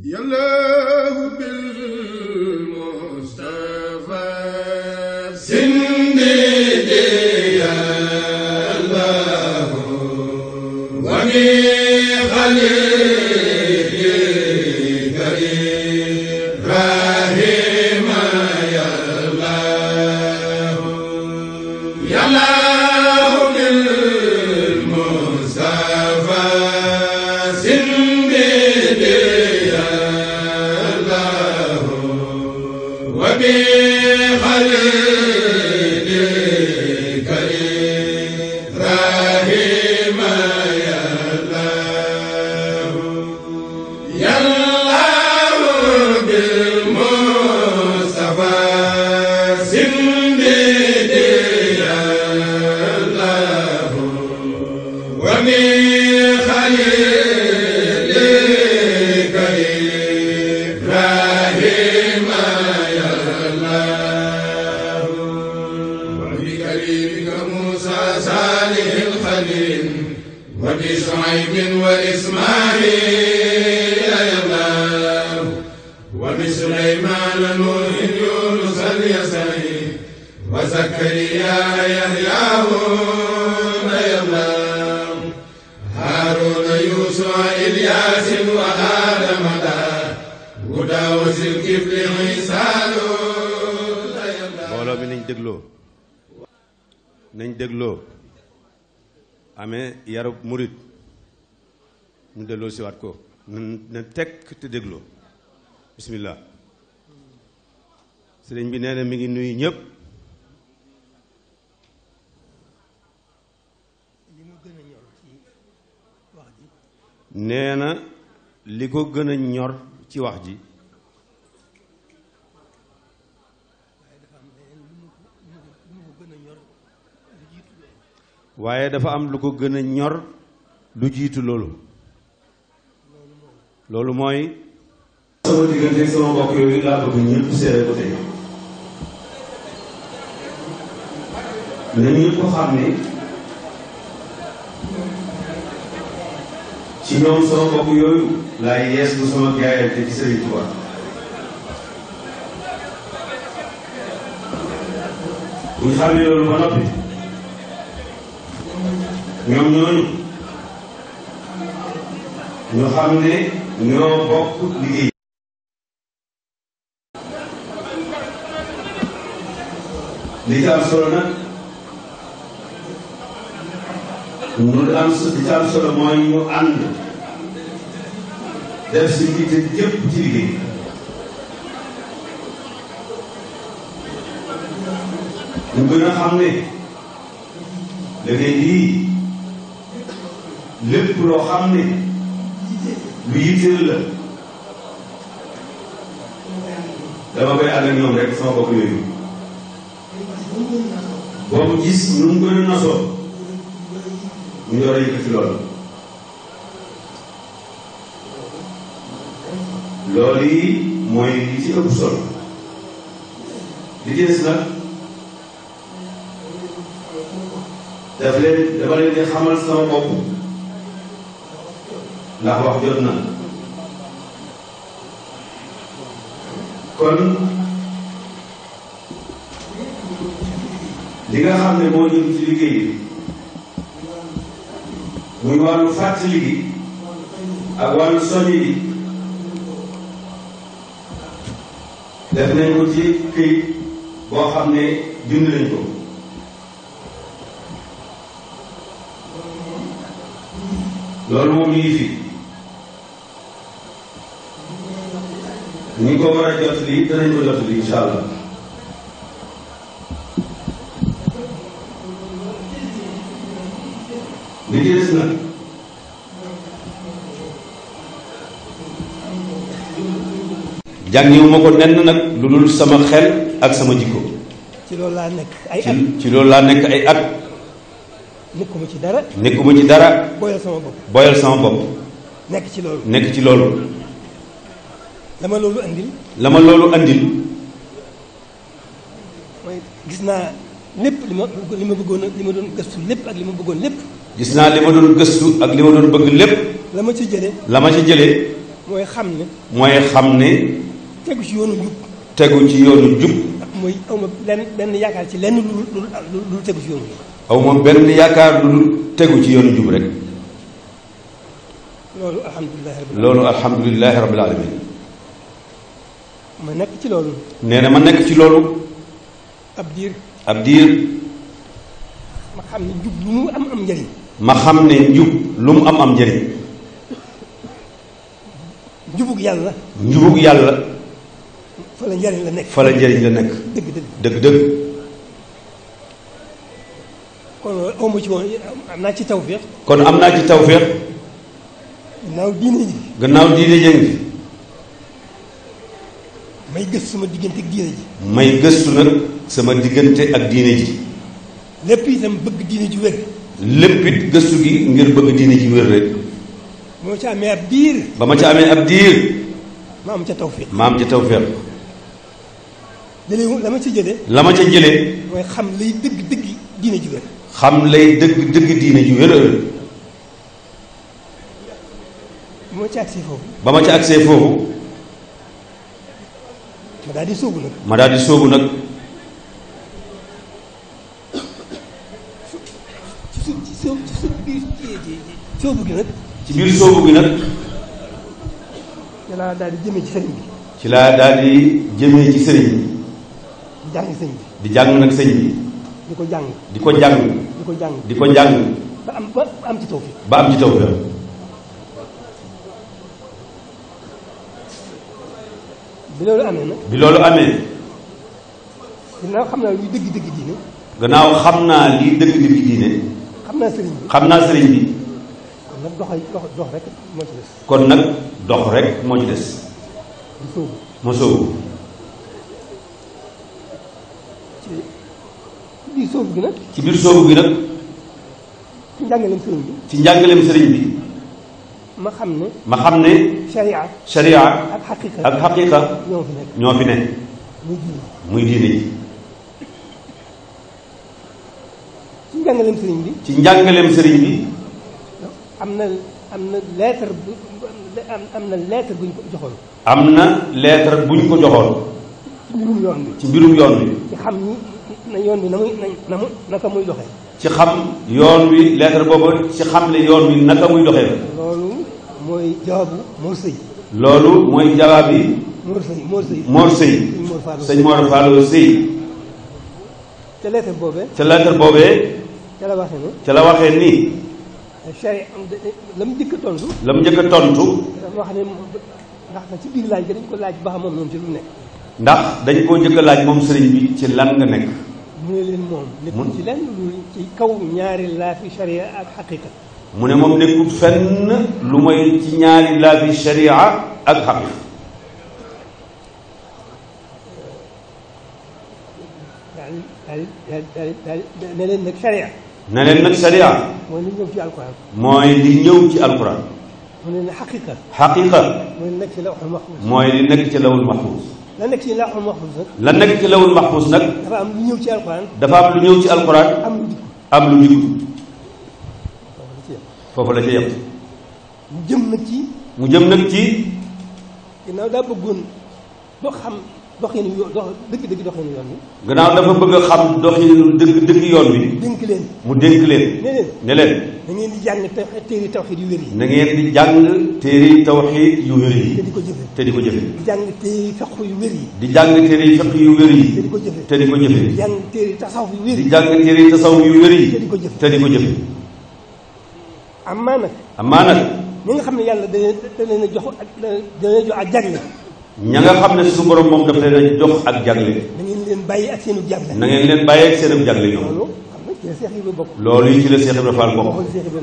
يالله بالمصطفى سندي يا الله وبخليل كريم رحيم يا الله يالله بالمصطفى سندي يا الله وبخليل كريم رحيم يا الله يالله بالمصطفى سندي يا الله وبخليل كريم رحيم يا الله وبكريمك موسى صالح الخليل وبشعيب وإسماعيل يا الله وبسليمان نوح يونس اليسعي وزكريا يحيى يا الله هارون يوسف إلياس وآدم هدى وذي الكفل عيسى mbooloo mi nañ dégloo amee yarub murit ñu delloo si waat ko na tekk te dégloo bismillah sëriñ bi nee na mi ngi nuyu ñëpp nee na li ko gën a ñor ci wax ji waaye dafa am lu ko gën a ñor lu jiitu loolu loolu mooy sama diggante ak sama mbokk yooyu laa bëgg ñëpp seere ko tey na ñëpp xam ne ci ñoom sama mbokk yooyu laay yees bu sama jaayante ci Sëriñ Tuubaa bu ñu xam ne loolu ba noppi ñoom ñooñu ñu xam ne ñoo bokk liggéey li ci am solo nag li ci am solo mooy ñu ànd def si yitte jëpp ci liggéey ñu gën a xam ne liggéey bii lépp loo xam ne lu yitteel la dama koy ànd ak ñoom rek sama bopp yooyu boobu gis nu mu gën a nosoo ñu door a yëkkati loolu yi mooy li ci ëpp solo li ci des nag dama leen di xamal sama bopp ndax wax jot na kon li nga xam ne moo jëm ci liggéey muy wàllu fàttali gi ak wàllu soññi gi def nañ ko ci këyit boo xam ne bind nañ ko loolu moom mi ngi fi ñi ko war a jot lii danañ ko jot lii incha allah li ci des nag jàngiwu ma ko nenn nag lu dul sama xel ak sama jikko ci loolu laa nekk ay at ci loolu laa nekk ay at nekkuma ci dara boyal sama bopp nekk ci loolu la ma loolu andil mooy gis naa lépp li ma bëggoon li ma doon gëstu lépp ak li ma bëggoon lépp gis naa li ma doon gëstu ak li ma doon bëgg lépp la ma ci jëlee mooy xam ne. mooy xam ne. tegu ci yoonu jub. tegu ci yoonu jub. mooy awma benn yaakaar ci lenn lu tegu ci yoonu jub. awma benn yaakaar lu tegu ci yoonu jub rek. loolu alhamdulilahi rabbil alamin. ma nekk ci loolu. nee na ma nekk ci loolu. ab diir. ma xam ne njub lu mu am njëriñ. ma xam ne njub lu mu am njëriñ. njubug yàlla. njubug yàlla. fa la njëriñ la nekk. fa la njëriñ la nekk. dëgg. kon awma ci woon am naa ci tawféex. kon am naa ci tawféex. gannaaw diine ji. gannaaw diine jëngi. may gëstu sama diggante ak diine ji. may gëstu nag sama diggante ak diine ji. lépp itam bëgg diine ji wér. lépp it gëstu gi ngir bëgg diine ji wér rek. ba ma ca amee ab diir. ba ma ca amee ab diir. ma am ca tawféex. ma am ca tawféex. la ma ca jëlee. la ma ca jëlee. mooy xam lay dëgg diine ji wér. xam lay dëgg diine ji wér. ba ma ca agsee foofu. ba ma ca agsee foofu. ma daal di sóobu nag. ma daal di sóobu nag. ci biir sóobu gi nag. ci biir sóobu gi nag. ci laa daal di jëmee ci sëriñ bi. ci laa daal di jëmee ci sëriñ bi. di jàng sëñ bi. di jàng nag sëñ bi. di ko jàng. di ko jàng. di ko jàng. di ko jàng. ba am ci tawféex. ba am ci tawféex. bi loolu amee nag. bi loolu amee. gannaaw xam naa luy dëgg diine. gannaaw xam naa lii dëgg diine. xam naa sëriñ bi. xam naa sëriñ bi. kon nag dox rek moo ci des. kon nag dox rek moo ci des. di sóobu. ma sóobu. ci biir sóobu gi nag. ci biir sóobu gi nag. ci njàngaleem sëriñ bi. ci njàngaleem sëriñ bi. ma xam ne. ma xam ne. sharia. ak xaqiqa. ak xaqiqa. ñoo fi nekk. muy diine ji. ci njàngaleem sëriñ bi. ci njàngaleem sëriñ bi. am na lettre bu am na lettre bu ñu ko joxoon. am na lettre bu ñu ko joxoon. ci mbirum yoon bi. ci mbirum yoon bi. ci xam ni na yoon bi naka muy doxee. ci xam yoon wi lettre boobu ci xamle yoon wi naka muy doxee. loolu mooy jawaabu Mor Sëy. loolu mooy jawaab yi. Mor Sëy. sëñ Mor Fallou Sëy. ca lettre boobee. ca lettre boobee. ca la waxee ne. ca la waxee ni. la mu njëkk a tontu. la mu njëkk a tontu. dafa wax ne ndax ci biir laaj bi dañ ko laaj ba xam moom ñoom ci lu nekk. ndax dañ koo njëkk a laaj moom sëriñ bi ci lan nga nekk. mu ne leen moom. nekkul ci lenn lu ci kaw ñaari laafi sharia ak xaqiqa. mu ne moom nekkul fenn lu mooy ci ñaari laafi sharia ak xaqiqa. ne leen nag sharia. ne leen nag sharia. mooy li ñëw ci alquran. mooy li ñëw ci alquran. mu ne xaqiqa. xaqiqa. mooy li nekk ci lawhul mahfuz. mooy li nekk ci lawul mahfuz. la nekk ci lawhul mahfuz nag. la nekk ci lawul mahfuz nag. dafa am lu ñëw ci alquran. dafa am lu ñëw ci alquran. am lu dikku. foofu la ci yem. mu jëm nag ci. mu jëm nag ci. ginnaaw daa bëggoon boo xam doxinu dëgg doxinu yoon wi. gannaaw dafa bëgg a xam doxinu dëgg yoon wi. dénk leen. mu dénk leen. ne leen. na ngeen di jàng téere tawxiid yu wér yi. na ngeen di jàng téere tawxiid yu wér yi. te di ko jëfe. te di ko jëfe. di jàng téere fiqh yu wér yi. di jàng téere fiqh yu wér yi. te di ko jëfe. te di ko jëfe. di jàng téere tasawuf yu wér yi. di jàng téere tasawuf yu wér yi. te di ko jëfe. te di ko jëfe. amaa nag. ñi nga xam ne yàlla da leen a jox ak jagle. ña nga xam ne suñu borom moom daf leen a jox ak jagle. na ngeen leen bàyyi ak seenu jagle. na ngeen leen bàyyi ak seenu jagle ñoom. loolu xam nga ci la Seex Ibra bokk. loolu yi ci la Seex Ibra Fall bokk.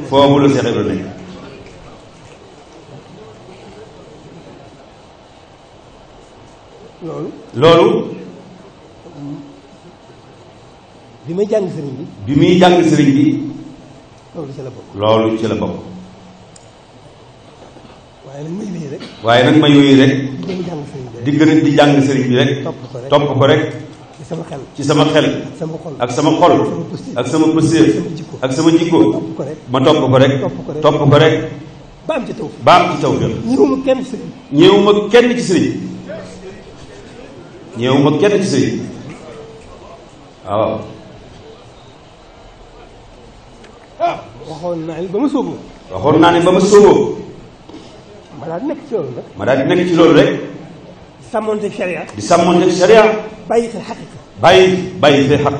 foofu la Seex Ibra nekk. loolu. bi may jàng sëriñ bi. bi muy jàng sëriñ bi. loolu ci la bokk. loolu ci la bokk. waaye nag may wéy rek. waaye nag may wéy rek. di gën a jàng sëriñ di gën a di jàng sëriñ bi rek. bi rek. topp ko rek. ci sama xel. ci sama xel. ak sama xol. ak sama xol. ak sama pëstéef. ak sama jikko. ma topp ko rek. topp ko rek. ba am ci taw ba am ci tawfeex ñëwuma kenn ci sëriñ ñëwuma kenn ci sëriñ ñëwuma kenn ci sëriñ waaw waxoon naa ni ba ma sóoboo waxoon naa ne ba ma sóoboo ma daal di nekk ci loolu nag ma daal di nekk ci loolu rek di sàmmonte sharia di sàmmonte sharia bàyyi xel xaqiqa bàyyi fee xaq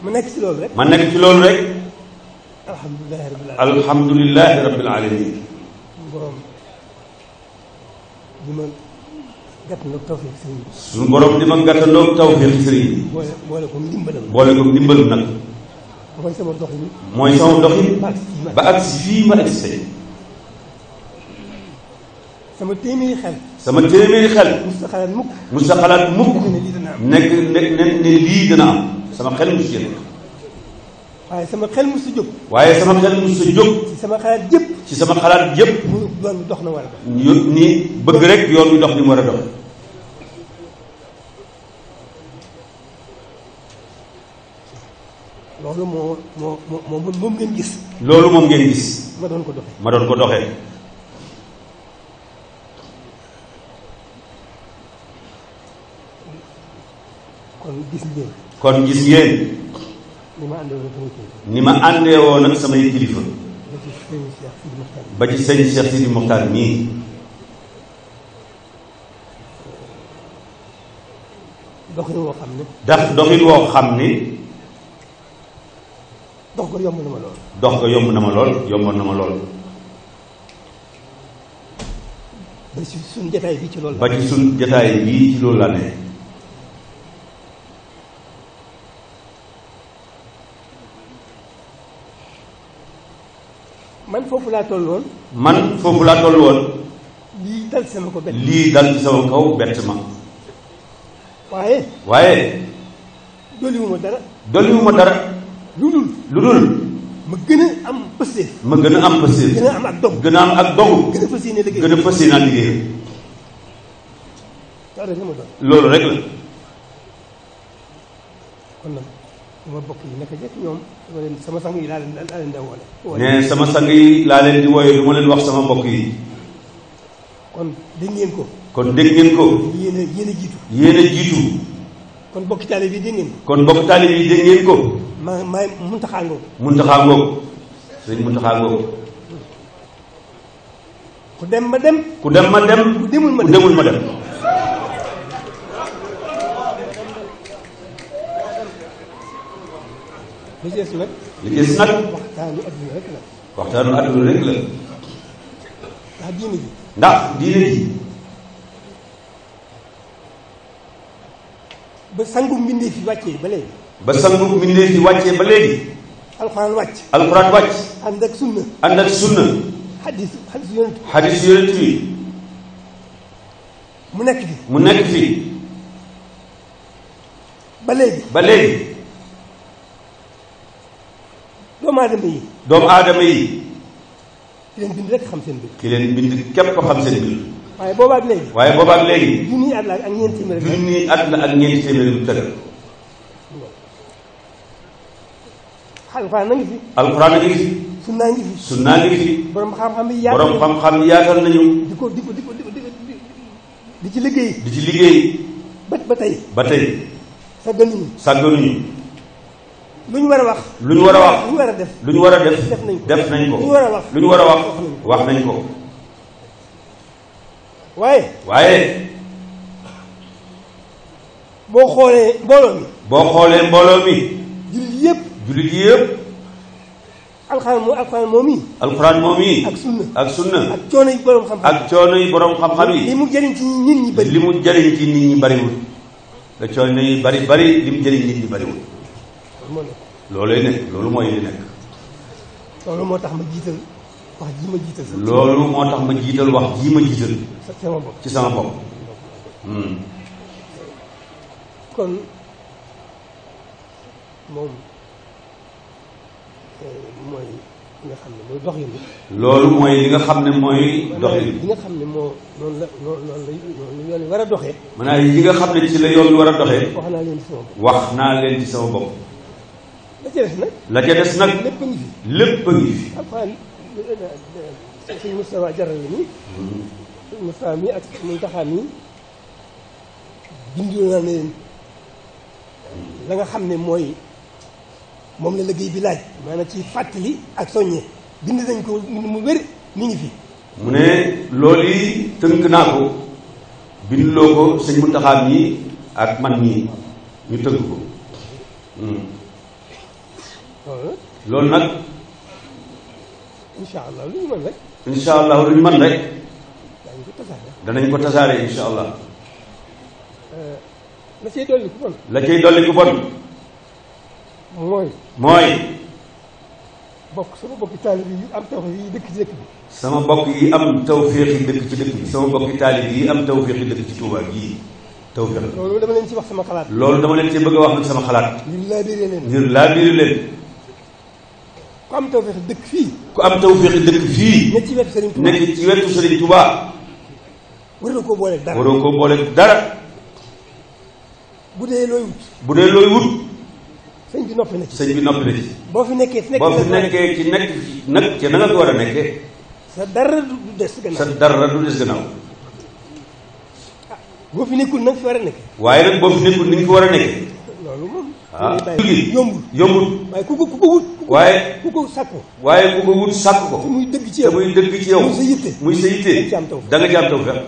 ma nekk ci loolu rek ma nekk ci loolu rek alhamdulilahi rabbil alamin alhamdulilahi rabbil alamin borom di ma gàttandoog tawfeex sëriñ bi suñu borom di ma gàttandoog tawfeex sëriñ bi boole ko ndimbalam boole ko ndimbalam nag mooy sama doxin mooy sama doxin ba ak si fii ma agsi tey sama téeméeri xel musta xalaat mukk nekk ne lii dana am sama xel mus ci waaye sama xel mus sa jóg ci sama xalaat yëpp mu doon dox na war a dox ni bëgg rek yoon wi dox ni mu war a dox loolu moom ngeen gis loolu moom ngeen gis ma doon ko doxee kon gis ngeen ni ma àndee woon ak samay kilifa ba ci sëñ Cheikh Sidi Mokhtar mii doxin woo xam ne doxin woo xam ni dox ko yomb na ma lool yomboon na ma lool ba ci suñ jataay bii ci loolu laa ne man foofu laa toll woon lii dal ci sama kaw bett ma waaye dolliwuma dara lu dul ma gën a am pësteef gën a am ak dogu gën a fas yéene liggéey loolu rek la kon nag sama bokk yi naka jekk ñoom sama sang yi laa leen di woole ne sama sang yi laa leen di wooye du ma leen wax sama mbokk yi kon dégg ngeen ko yéen a jiitu kon bokki taalibe yi dégg ngeen ko maay Muntaxa ngoog sëñ Muntaxa ngoog ku dem ma dem ku demul ma dem li ci des nag waxtaanu adduna rek la ndax diine ji ba sangu mbindee fi wàccee ba léegi alxuraan wàcc ànd ak sunna xadis yonent bi mu nekk fi ba léegi doomu aadama yi ki leen bind rek xam seen mbir képp ko xam seen mbir waaye boobaak léegi junni at la ak ñeenti téeméer bu tëgal alxuraan a ngi fi sunnaa ngi fi borom xam-xam yi yaatal nañu di ci liggéey ba tey sàgganuñu lu ñu war a wax lu ñu war a def def nañ ko lu ñu war a wax nañ ko waaye boo xoolee mbooloo mi jullit yëpp alxuraan moom yi ak sunna ak coono yi borom xam-xam yi li mu jëriñ ci nit ñi bariwul la coono yi bari li mu jëriñ nit ñi bariwul loolooy nekk loolu mooy li nekk loolu moo tax ma jiital wax ji ma jiital loolu moo tax ma jiital wax ji ma jiital ci sama bopp kon moom mooy li nga xam ne mooy doxin bi loolu mooy li nga xam ne mooy doxin li nga xam ne moo noonu la yoon wi war a doxee maanaam yi nga xam ne ci la yoon wi war a doxee wax naa leen ci sama bopp wax naa leen ci sama bopp la ca des nag lépp a ngi fi sëñ Moustapha jaral mi Moustapha mi ak Mountakha mi bindoo naa ne leen la nga xam ne mooy moom la liggéey bi laaj maanaam ci fàttali ak soññe bind nañ ko mu wér mi ngi fi. mu ne loolu yi tënk naa ko bindloo ko sëñ Mountakha mi ak man mii ñu tënk ko. loolu nag. incha allah lu ñu mën rek. incha allah lu ñu mën rek. danañ ko tasaare incha allah. la cay dolli ku bon. la cay dolli ku bon. mooy. bokk sama bokki taalib yi am tawfeex yi dëkk ci dëkk bi. sama bokk yi am tawfeex yi dëkk ci dëkk bi sama bokki taalib yi am tawfeex yi dëkk ci Touba gii tawfeex la. loolu dama leen ci wax sama xalaat. loolu dama leen ci bëgg a wax nag sama xalaat. ngir laa biire leen. ku am tawfeex dëkk fii. ku am tawfeex dëkk fii. nekk ci wetu Serigne Touba nekk ci wetu Serigne Touba. waroo koo booleeg dara. waroo koo booleeg dara. bu dee looy wut. sëñ bi noppi na ci. boo fi nekkee ci nekk nag ci na nga ko war a nekkee. sa dara du des gannaaw. boo fi nekkul nag fi war a nekkee. waaye nag boo fi nekkul ni nga fi war a nekkee. loolu moom. yombul. waaye ku ko wut. waaye ku ko sàkku. waaye ku ko wut sàkku ko. te muy dëgg ci yow. muy sa yitte. da nga ci am tawfeex.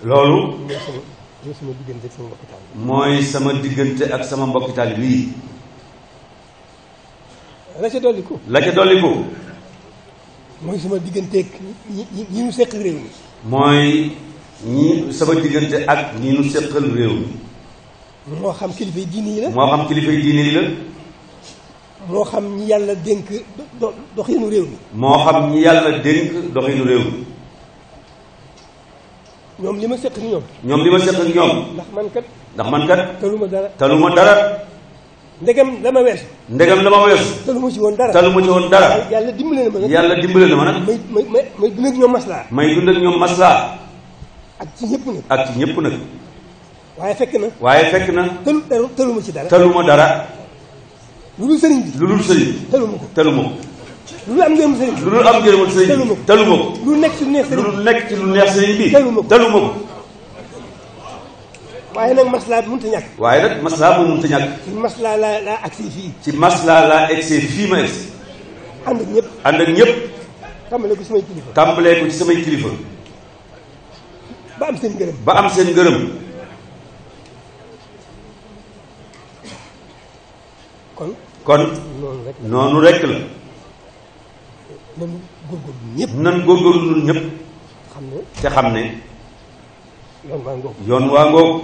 loolu. mooy sama diggante ak sama mbokki taalib yi. la ca dolliku. mooy sama digganteeg ñi ñu seq réew mi. mooy sama diggante ak ñi ñu seqal réew mi. moo xam kilifay diine yi la. moo xam ñi yàlla dénk doxinu réew mi. ñoom li ma seq ak ñoom. ndax man kat. taluma dara. ndegam la ma weesu. taluma ci woon dara. yàlla dimbale na ma nag. may dund ak ñoom maslaa. ak ci ñëpp nag. waaye fekk na. taluma ci dara. lu dul sëriñ bi. taluma ko. lu am ngërëmu sëriñ bi. taluma ko. lu nekk ci lu neex sëriñ bi. taluma ko. waaye nag maslaa bi mënut a ñàkk. ci maslaa laa agsi fii. ma agsi. ànd ak ñëpp. tàmbalee ko ci samay kilifa. ba am seen ngërëm. kon noonu rekk la. nan góorgóorlu ñun ñëpp. te xam ne. yoon waa ngoog.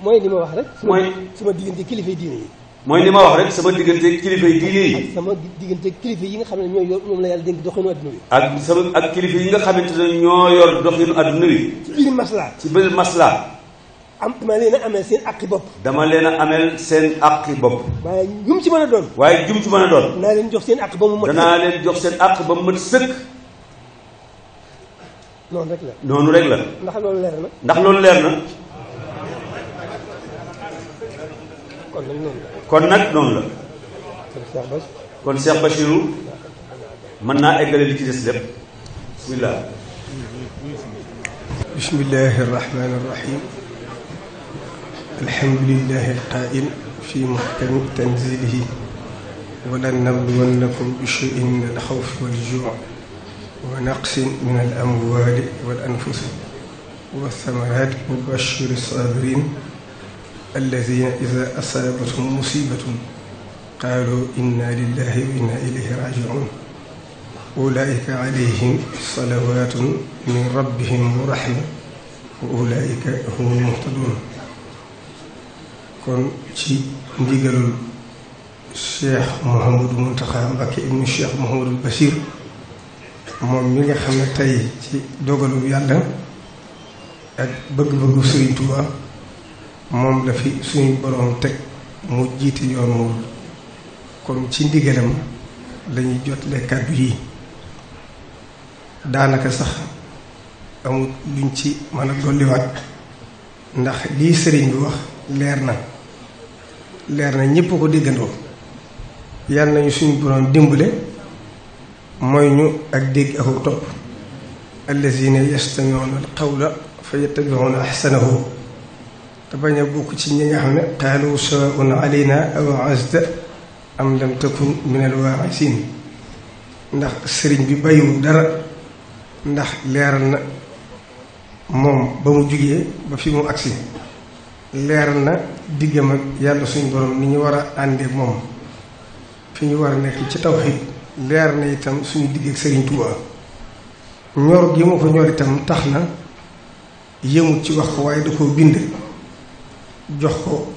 mooy li ma wax rek. sama diggante kilifay diine yi. mooy li ma wax rek sama diggante kilifay diine yi. ak sama diggante kilifa yi nga xam ne ñoom la yàlla dénk doxinu adduna wi. ak kilifa yi nga xamante ne ñoo yor doxinu adduna wi. ci biir maslaa. dama leen a ameel seen àqi bopp. waaye jum ci mën a doon. danaa leen jox seen àq ba mu mat sëkk. noonu rek la. ndax loolu leer na. kon nag noonu la. kon Cheikh Bachirou mën naa eggale li ci des lépp. bismillahi rahmaani rahim. alhamdulillahi alqaa'il fi muhkami tanzilihi walanabluwannakum bi shay'in min alxawfi waljuu'i wa naqsin min alamwaali wal anfusi wasamaraati wa bashiri saabiriin alladiina izaa asaabathum musiibatun qaaluu innaa lillaahi wa innaa ilayhi raaji'uun ulaa'ika alayhim salawaatun min rabbihim wa rahma wa ulaa'ika humul muhtaduun. kon ci ndigalul Cheikh Mouhamadou Mountakha Mbacké ibnu Cheikh Mouhamadou Bachir moom mi nga xam ne tey ci dogalu yàlla ak bëgg-bëggu Sëriñ Tuubaa moom la fi suñu boroom teg mu jiite yoon moom kon ci ndigalam lañuy jotale kàddu yi daanaka sax amul luñ ci mën a dolliwaat ndax lii sëriñ bi wax leer na ñépp ko déggandoo. yàlla nañu suñu borom dimbale mooy ñu ak dégg ak topp allazina yastami'una al-qawla fa yattabi'una ahsanahu te bañ a bokk ci ñi nga xam ne qaalu sawaa'un alayna aw azta am lam takun min al-waa'isin ndax sëriñ bi bàyyiwul dara ndax leeral na moom ba mu jugee ba fi mu agsi leeral na diggam ak yàlla suñu borom ni ñu war a àndee moom fi ñu war a nekk ci tawxiid leer na itam suñu digg ak Sëriñ Tuubaa ñor gi ma ko ñor itam tax na yëmut ci wax ko waaye da koo bind jox ko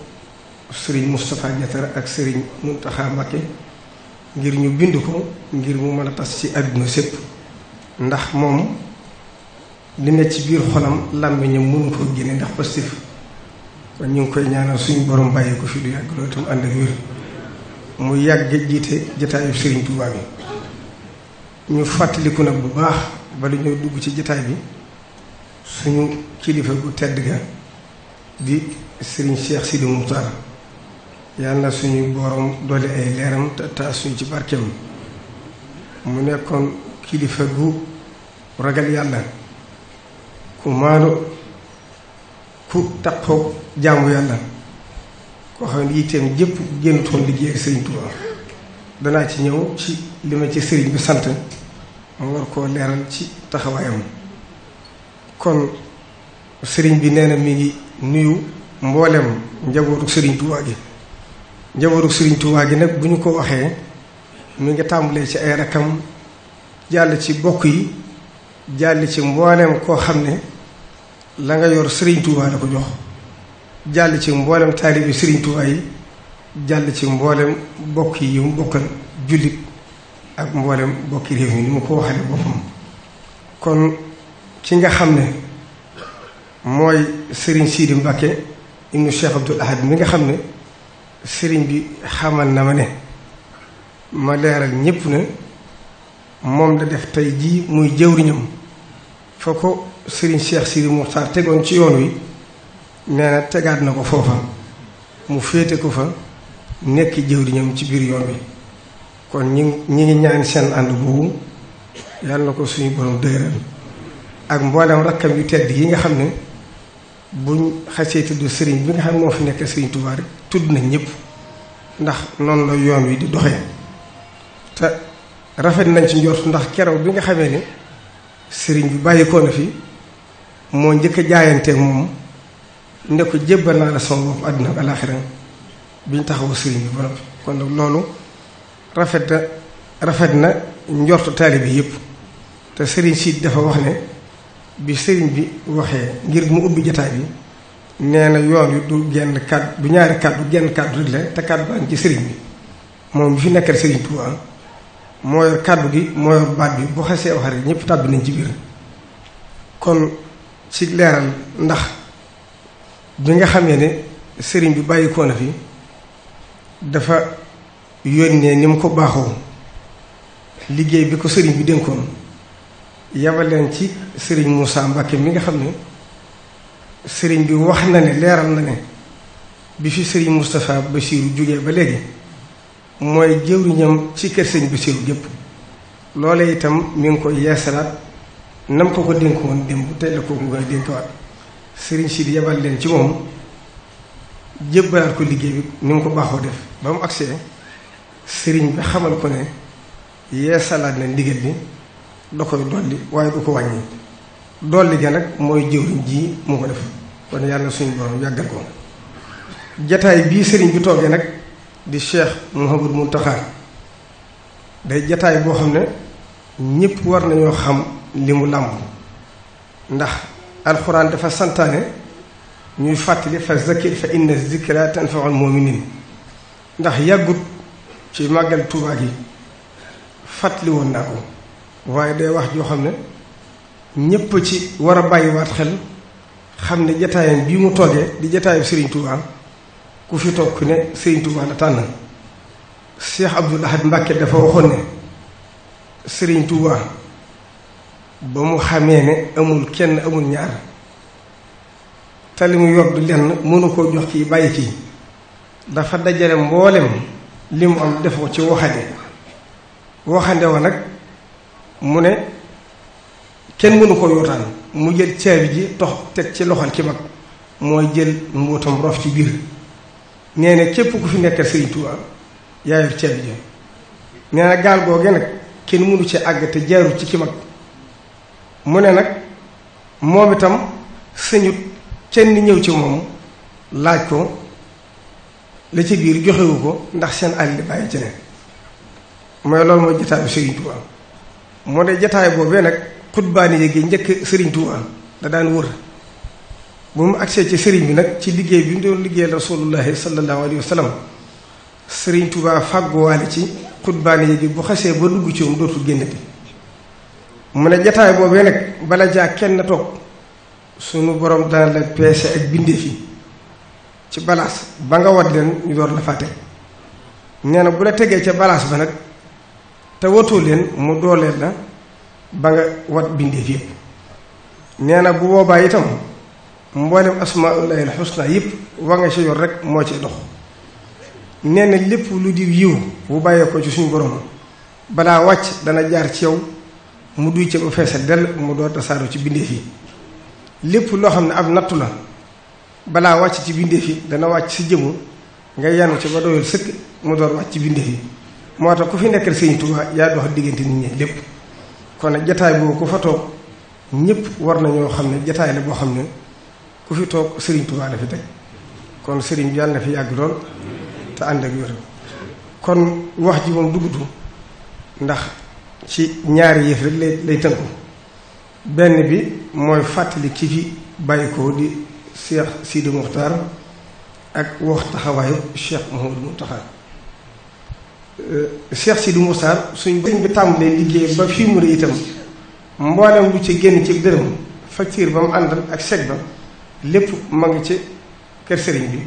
Sëriñ Moustapha Diatara ak Sëriñ Muntaxa Mbakke ngir ñu bind ko ngir mu mën a tas ci àdduna sépp ndax moom li ne ci biir xolam làmmiñam mënu koo génne ndax pastif kon ñu ngi koy ñaanal suñu borom bàyyi ko fi du yàgg loolu itam ànd ak wér mu yàgg jiite jataayu Sëriñ Tuubaa bi ñu fàttaliku nag bu baax bala ñoo dugg ci jataay bi suñu kilifa gu tedd ga di Sëriñ Cheikh Sidi Muxtaar yàlla na suñu borom doole ay leeram te taas suñu ci barkeem mu nekkoon kilifa gu ragal yàlla ku maanu ku taqoo jaamu yàlla koo xam ne yitteem jëpp génnutoon liggéey ak Sëriñ Tuubaa danaa ci ñëw ci li ma ci sëriñ bi sant ma war koo leeral ci taxawaayam kon sëriñ bi nee na mi ngi nuyu mboolem njabootu Sëriñ Tuubaa gi njabootu Sëriñ Tuubaa gi nag bu ñu ko waxee mi ngi tàmbalee ci ay rakkam jàll ci bokk yi jàll ci mboolem koo xam ne la nga yor Sëriñ Tuubaa la ko jox jàll ci mboolem taalibi Sëriñ Tuubaa yi jàll ci mboolem bokk yi mu bokkal jullit ak mboolem bokki réew mi ni mu ko waxale boppam kon ki nga xam ne mooy Sëriñ Sidi Mbàkke ibnu Cheikh Abdoul Ahad mi nga xam ne sëriñ bi xamal na ma ne ma leeral ñépp ne moom da def tey jii muy jëwriñam fa ko Sëriñ Cheikh Sidi Muxtaar tegoon ci yoon wi nee na tegaat na ko foofa mu féete ko fa nekk jëwriñam ci biir yoon wi kon ñi ngi ñaan seen ànd boobu yàlla na ko suñu borom dëgëral ak mboolem rakkam yu tedd yi nga xam ne buñ xasee tudd sëriñ bi nga xam ne moo fi nekk Sëriñ Tuubaa rek tudd nañ ñëpp ndax noonu la yoon wi di doxee te rafet nañ ci njort ndax keroog bi nga xamee ne sëriñ bi bàyyikoo na fi moo njëkk a jaayanteeg moom ne ko jébbal naa la sama bopp àdduna ak alaaxira bi ñu taxawu sëriñ bi ba noppi kon nag loolu rafet na njortu taalibe yëpp te sëriñ si dafa wax ne bi sëriñ bi waxee ngir mu ubbi jataay bi nee na yoon wi du genn kàddu du ñaari kàddu genn kàddu rek la te kàddu baa ngi ci sëriñ bi moom bi fi nekkal Sëriñ Tuubaa moo yor kàddu gi moo yor baat bi bu xasee wax rek ñëpp tàbbi nañ ci biir kon ci leeral ndax bi nga xamee ne sëriñ bi bàyyikoo na fi dafa yónnee ni mu ko baaxoo liggéey bi ko sëriñ bi dénkoon yabal leen ci sëriñ Moussa Mbacké mi nga xam ne sëriñ bi wax na ne leeral na ne bi fi sëriñ Moustapha Bassirou jógee ba léegi mooy jëwriñam ci kër sëriñ Bassirou gépp loolee itam mi ngi koy yeesalaat nam ko dénkoon démb tey la ko nga dénkawaat sëriñ si di yabal leen ci moom jébbalaat ko liggéey bi ni mu ko baaxoo def ba mu agsee sëriñ bi xamal ko ne yeesalaat na ndigal bi da koy dolli waaye du ko wàññi dolli ga nag mooy jëwriñ ji mu ko def kon yàlla suñu borom yàggal ko jataay bii sëriñ bi toogee nag di Cheikh Mouhamadou Mountakha day jataay boo xam ne ñépp war nañoo xam li mu làmb ndax alxuraan dafa santaane ñuy fàttali fa zakir fa inna zikra tanfaul muminin ndax yàggut ci màggal Tuubaa gi fàttali woon naa ko waaye day wax joo xam ne ñépp ci war a bàyyiwaat xel xam ne jataayam bii mu toogee di jataayu Sëriñ Tuubaa ku fi toog ku ne Sëriñ Tuubaa la tànn Cheikh Abdoul Ahad Mbacké dafa waxoon ne Sëriñ Tuubaa ba mu xamee ne amul kenn amul ñaar te li mu yor du lenn mënu koo jox kii bàyyi kii dafa dajale mboolem li mu am def ko ci waxande wa nag mu ne kenn mënu ko yootaan mu jël caabi ji tox teg ci loxol ki mag mooy jël mbootam rof ci biir nee na képp ku fi nekkal Sëriñ Tuubaa yaa yor caabi ji nee na gaal googee nag kenn mënu ci àgg te jaarul ci ki mag mu ne nag moom itam sëñut kenn ñëw ci moom laaj ko la ci biir joxewu ko ndax seen àll bàyyi ci ne mooy loolu mooy jataayu Sëriñ Tuubaa moo de jataay boobee nag xutbaani yéegi njëkk Sëriñ Tuubaa da daan wër bu mu agsee ci sëriñ bi nag ci liggéey bi mu doon liggéeyal rasulullahi sallallahu alayhi wa sallam Sëriñ Tuubaa fàgguwaale ci xutbaani yéegi bu xasee ba dugg ci moom dootul génnati mu ne jataay boobee nag bala jaa kenn toog sunu borom dana la peese ak bindee fi ci balaas ba nga wat leen ñu door la fàtte nee na bu la tegee ca balaas ba nag te watoo leen mu dooleel la ba nga wat bindeef yëpp nee na bu boobaa itam mboolem asmaullahi alxusna yëpp wa nga ci yor rek moo ci dox nee na lépp lu di yiw bu bàyyee ko ci suñu borom balaa wàcc dana jaar ci yow mu duy ca ba feesal dell mu door tasaaroo ci bindeef yi lépp loo xam ne ab nattu la balaa wàcc ci bindeef yi dana wàcc si jëmu nga yanu ci ba doyal sëkk mu door wàcc ci bindeef yi moo tax ku fi nekkal Sëriñ Tuubaa yaa dox diggante nit ñi lépp kon nag jataay boobu ku fa toog ñëpp war nañoo xam ne jataay la boo xam ne ku fi toog Sëriñ Tuubaa la fi teg kon sëriñ bi yàlla na fi yàgg lool te ànd ak wér kon wax ji moom duggutu ndax ci ñaari yëf rek lay tënku benn bi mooy fàttali ki fi bàyyi ko di Cheikh Sidi Muxtaar ak wax taxawaayu Cheikh Mouhamadou Mountakha Cheikh Sidi Muxtaar suñ sëriñ bi tàmbalee liggéey ba fii mu ne itam mboolem lu ci génn ci dërëm facture ba mu àndal ak chèque ba lépp ma ngi ci kër sëriñ bi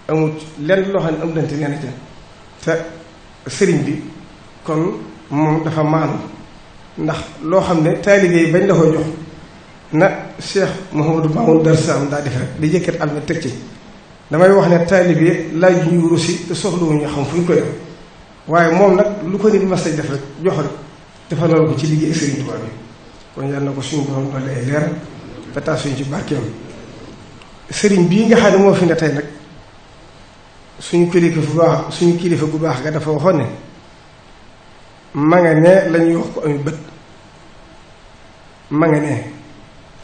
amul lenn loo xam ne am dante nee na ca te sëriñ bi kon moom dafa maanu ndax loo xam ne taalibe yi bañ la koy jox na Cheikh Mouhamadou Mamoun Darsam daa def rek di jëkkat am na teg ci damay wax ne taalibe laaj ñu rusi te soxlawuñu xam fu ñu koy def waaye moom nag lu ko nit mas a def rek jox rek dafa loolu ko ci liggéey Sëriñ Tuubaa bi kon yàlla na ko suñu borom doole ay leer te taas suñu ci barkeem sëriñ bii nga xam ne moo fi ne tey nag suñu kilifa gu baax nga dafa waxoon ne ma nga ne lañuy wax ko ami bët ma nga ne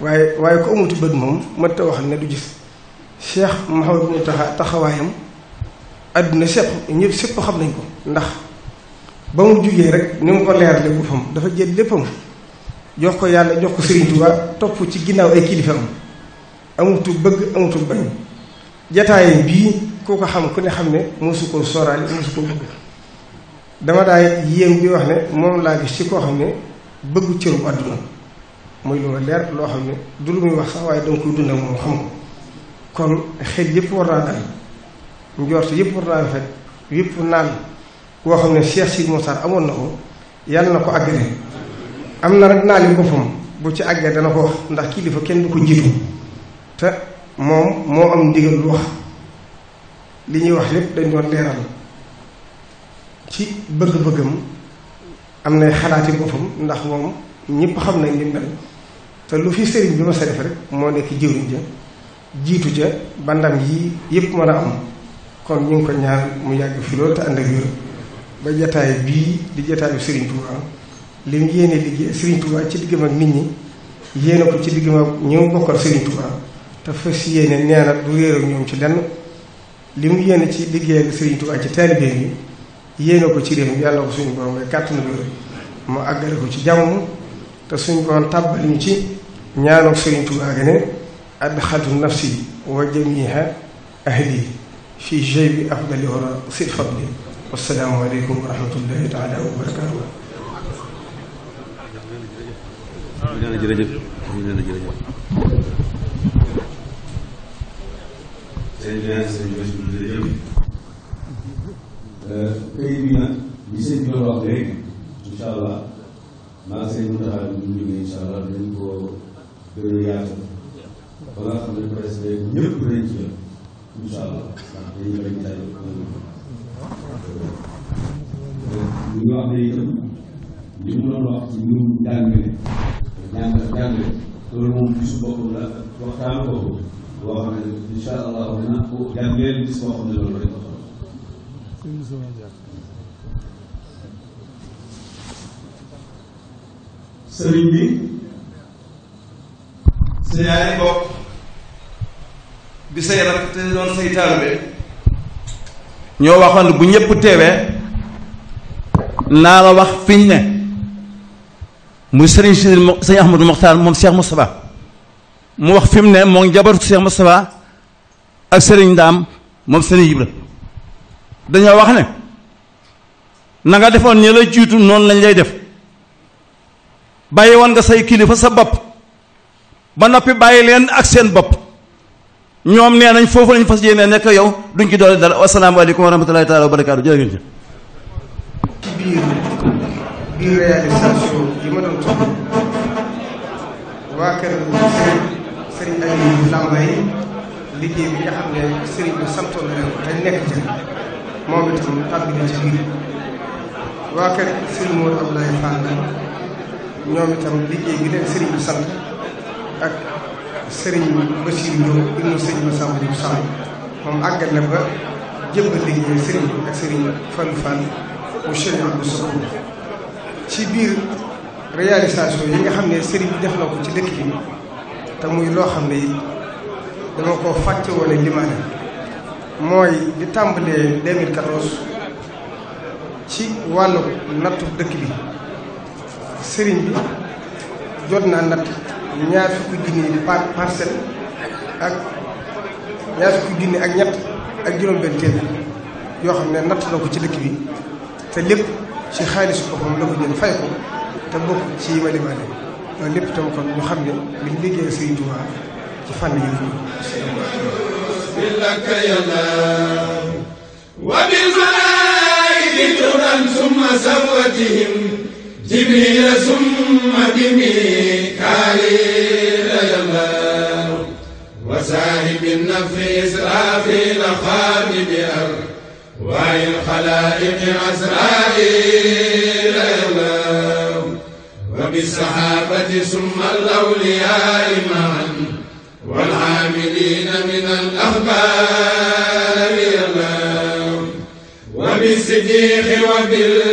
waaye ko amutu bët moom mënta wax ne du gis Cheikh Mouhamadou Mountakha taxawaayam àdduna ñëpp sépp xam nañ ko ndax ba mu jugee rek ni mu ko leerale boppam dafa jël léppam jox ko yàlla jox ko Sëriñ Tuubaa topp ci ginnaaw ay kilifaam amutu bëgg amutu bañ jataayam bii ku ko xam ku ne xam ne mosu ko sooraale mosu ko bëgg dama daay yéem bi wax ne moom laa gis ci koo xam ne bëggu cërum àdduna muy lu ma leer loo xam ne du lu muy wax sax waaye danga koy dund ak moom xam ko kon xel yëpp war naa dal njort yëpp war naa rafet yëpp naan koo xam ne Cheikh Sidi Moxtaar amoon na ko yàlla na ko àggale am na rek naali boppam bu ci àggee dana ko wax ndax kilifa kenn du ko jiitu te moom moo am ndigal lu wax li ñuy wax lépp dañ doon leeral ci bëgg-bëggam am nay xalaati boppam ndax moom ñëpp xam nañ li mel te lu fi sëriñ bi ma sa def rek moo nekk jëwriñ ja jiitu ja ba ndam yi yëpp mën a am kon ñu ngi ko ñaan mu yàgg fi loolu te ànd ak wér ba jataay bii di jataayu Sëriñ Tuubaa li mu yéene liggéey Sëriñ Tuubaa ci diggam ak nit ñi yéene ko ci diggam ak ñi bokkal Sëriñ Tuubaa te fas yéene nee na du réer ak ñoom ci lenn li mu yéene ci liggéeyal Sëriñ Tuubaa ci taalibe yi yéene ko ci réew mi yàlla ko suñu borom ngay kàttanu wér mu àggale ko ci jàmm te suñu borom tàbbal ñu ci ñaanoog Sëriñ Tuubaa ga ne adxaltu nafsi wa jamiha ahli fi jaybi afdali wara sid fadli wassalaamu aleykum wa rahmatullahi taala wa barakaatu. jërëjëf këyit bi nag li sëñ bi doon wax léegi incha allah maa ngi sëñ Mountakha jógee incha allah dañ ko gën a yaatal ba nga xam ne presse bi ñëpp dañ ci jël incha allah ndax dañuy bañ tay ñu wax ne itam li mu doon wax ci mbirum jàngale loolu moom bisu boppam la waxtaanu boppam boo xam ne incha allah dina ko jàngleen bis boo xam ne loolu rek sëriñ bi sa yaay bopp bi say rak te doon say taalibe ñoo waxoon bu ñëpp teewee naa la wax fiñ ne muy sëriñ sëñ Ahmadou Mokhtar moom Cheikh Moustapha mu wax fi mu ne moom njabootu Cheikh Moustapha ak sëriñ Ndaam moom sëriñ Ibra dañoo wax ne na nga defoon ñi la jiitu noonu lañ lay def bàyyi woon nga say kilifa sa bopp ba noppi bàyyi leen ak seen bopp ñoom nee nañ foofu lañ fas yéene nekk yow duñ ci doole dara wasalaamaaleykum wa rahmatulahi taala wa barakaatu jërë ngeen jëf. ci biir réalisation yi ma doon toog waa kër Serigne Aliou Lambaye liggéey bi nga xam ne Serigne bi santoon na leen ko te nekk ci moom itam tàbbi na ci biir waa kër Serigne Mor Abdoulaye Fall ñoom itam liggéey bi leen Serigne bi sant ak Serigne Bassirou Diop ibnu Serigne Massamba Diop Samb moom àggal na ba jëbbal liggéey Serigne bi ak Serigne Fallou Fall mu Cheikh Abdou Sow ci biir réalisation yi nga xam ne Serigne bi def na ko ci dëkk bi te muy loo xam ne dama ko fàcce woon limaane mooy di tàmbalee 2014 ci wàllu nattu dëkk bi Serigne bi jot naa natt ñaar fukki junni parcelle ak ñaar fukki junni ak ñett ak juróom-benn téeméer yoo xam ne natt na ko ci dëkk bi te lépp ci xaalisu boppam la ko jël fay ko te bokk ci yi ma limaane loolu lépp tam kon ñu xam ne liñ liggéey Serigne Touba ci fànn yi billaka yàlla wa bil malaa'ikati turan summa sawatihim jibril summa bi mikaa'il yàlla wa saahibi nafi israafil xaadimi arwaahil xalaa'iqi asraa'il yàlla wa bis sahaabati summa al awliyaa'i ma'an والعاملين من الأخبار وبالصديق وبال